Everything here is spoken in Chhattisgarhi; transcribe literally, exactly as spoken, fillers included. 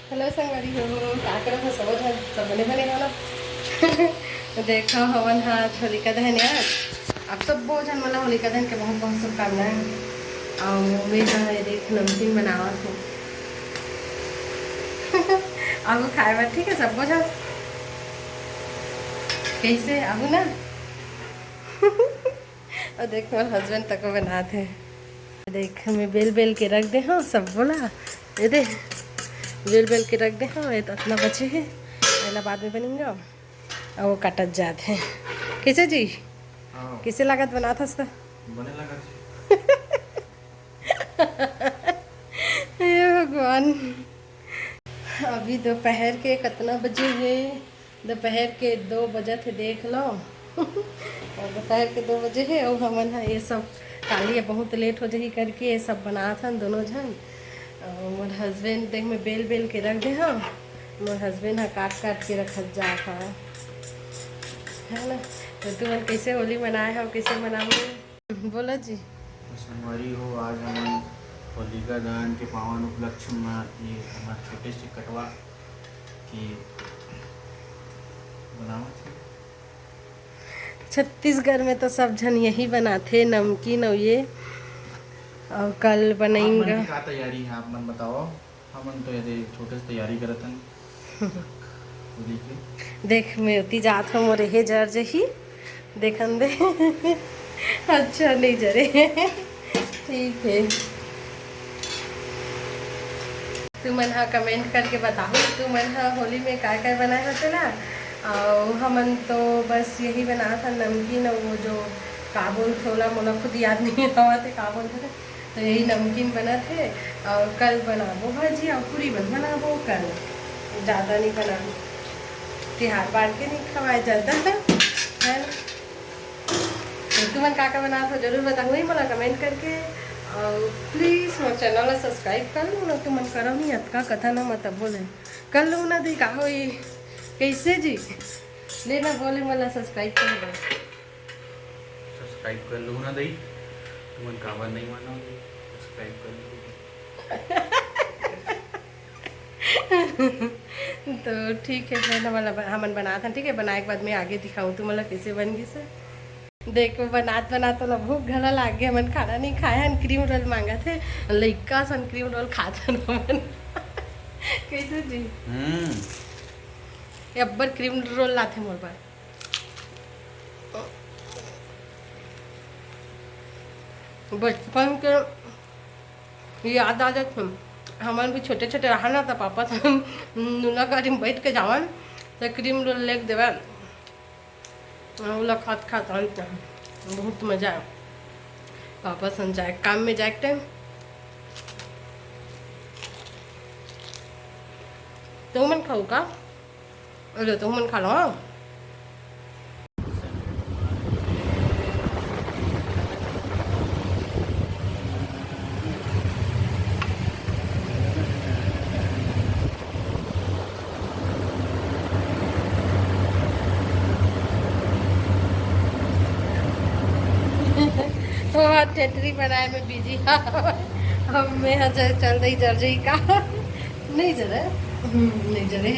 Hello संगवारी हो, का करत हो सबो झन? सब बने बने हो ना? देखो, हमन हा आज होलिका दहन हे। आज आप सबो झन मन ला होलिका दहन के बहुत बहुत शुभकामनाएं। अउ मैं हा ये देख नमकीन बनावत हूँ। अब खाए बर, ठीक है सबो झन? कैसे आबू ना? अउ देख, मोर husband तको बनात हे। देख, मैं बेल बेल के रख दे हूँ सबो ला। ये दे, बेल बेल के रख दे हूँ। ये तो अतना बचे हे, एला बाद में बनेंगे। अउ वो काटत जात हे। कैसे जी? हाँ। कैसे लागत बनात हस त? बने लागत हे। हे भगवान, अभी दोपहर के कतना बजे हे? दोपहर के दो बजत हे, देख लो। अउ दोपहर के दो बजे हे, अउ हमन ह ये सब काली बहुत लेट हो जाही करके ये सब बनात हन दोनों झन। अउ मोर husband देख, मैं बेल बेल के रख दे हव, मोर husband ह काट काट के रखत जात हव, है ना? तो तुमन कैसे होली मनाए हव, कैसे मनाओगे? बोला जी। तो संगवारी हो, आज हमन होलिका दहन के पावन उपलक्ष्य म ये हमर छोटे से कटवा के बनावत हे। छत्तीसगढ़ में तो सब झन यही बनाथे, नमकीन अउ ये। अउ कल आप मन बनाएंगे। के का तैयारी है, आप मन बताओ। हमन तो ये छोटे से तैयारी करत हन होली के। देख, मैं ओती जात हूँ, मोर हे जर जही। देखन दे। अच्छा, नहीं जरे। ठीक है, तुमन हा comment करके बताओ, तुमन हा होली में काय काय बनाए होते ना। अउ हमन तो बस यही बनात हन, नमकीन अउ वो जो का बोलथे ओला, मोला खुद याद नहीं आवत हे का बोलथे, तो यही नमकीन बनत हे। अउ कल बनाबो भाजी अउ पूरी बन बनाबो कल, ज़्यादा नहीं बनाबो, तिहार बार के नहीं खवाए जाता है ना। तो तुमन का का बनात हो जरूर बताहू ही मोला comment करके। अउ please मोर channel ला subscribe कर लो ना, तुमन करो नहीं अतका कथा ना मत बोले। कर लो ना दी, का होई? कैसे जी? ले ना बोले मोला subscribe कर दो। Subscribe कर लो ना दई, तुमन काबर नहीं मानो, subscribe कर लो। तो ठीक है, फिर हमन ला, हमन बनात हन, ठीक है, बनाए के बाद में आगे दिखाऊँ तुमन ला कैसे बन गिस हे। देखो, बनात बनात ओला भूख घला लाग गे, हमन खाना नहीं खाए हन, cream roll मांगत हे, लइका सन cream roll खात हन हमन। कैसे जी? हम्म। ये अब्बर cream roll लाथे मोर बर। बचपन के याद आ जात हे। हमन भी छोटे छोटे रहा ना, त पापा सन नूना गाड़ी में बैठ के जावन, त cream roll लेके देवन, ओला खात खात आन, बहुत मजा आए। पापा सन जाए काम में जाए के टाइम। तो मन खाऊ का? अरे, तो मन खा लो, हाँ। वो टेटरी बनाए में busy है। अब मैं हाँ चल, चल रही, जर रही का? नहीं जरे। हम्म, नहीं जरे।